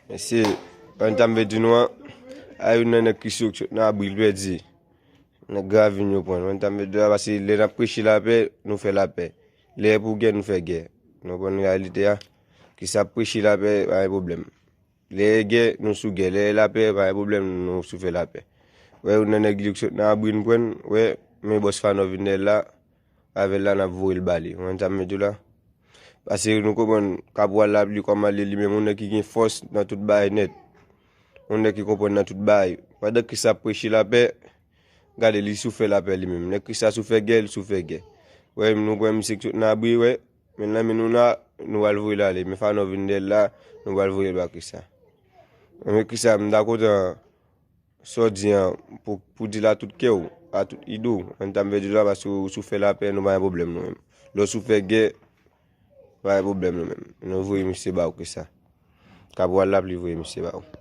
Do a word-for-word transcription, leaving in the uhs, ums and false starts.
Mesye, an ta m vle di nou an, a youn nan nèg ki sot nan abri l pèdi. Nèg Gravin yo pran. An ta m vle di la, paske lè n ap preche lapè, nou fè lapè. Lè e pou gè, nou fè gè. Nou konprann reyalite a. Kisa ap preche lapè, pa gen pwoblèm. Lè e gè, nou sou gè. Lè e lapè, pa gen pwoblèm, nou sou fè lapè. Wè, youn nan nèg li ki sot nan abri n pran, wè, men bòs Fanò vin dèyè l la, avè l la, n ap voye l ba li. Ou konprann sa m vle di w la? Paske nou konprann, Kapral Lapli kòman l ye li menm, yon nèg ki gen fòs nan tout bagay nèt. Yon nèg ki konprann nan tout bagay. Pandan Kris ap preche lapè, gade li sou fè lapè li menm. Nèg Kris la sou fè gè, li sou fè gè. Wè, nou pran misye ki sot nan abri, wè. Men nan men nou la, nou pral voye l ale. Men Fanò vin dèyè l la, nou pral voye l ba Kris la. Men Kris la, m ta kontan sa w di an, pou, pou di l a tout kè w, a tout ide w. An ta m vle di w la, paske ou sou fè lapè, nou pa gen pwoblèm nou menm. Lè w sou fè gè, pa gen pwoblèm nou menm. Nou voye misye ba w Kris la. Kapral Lapli voye misye ba w.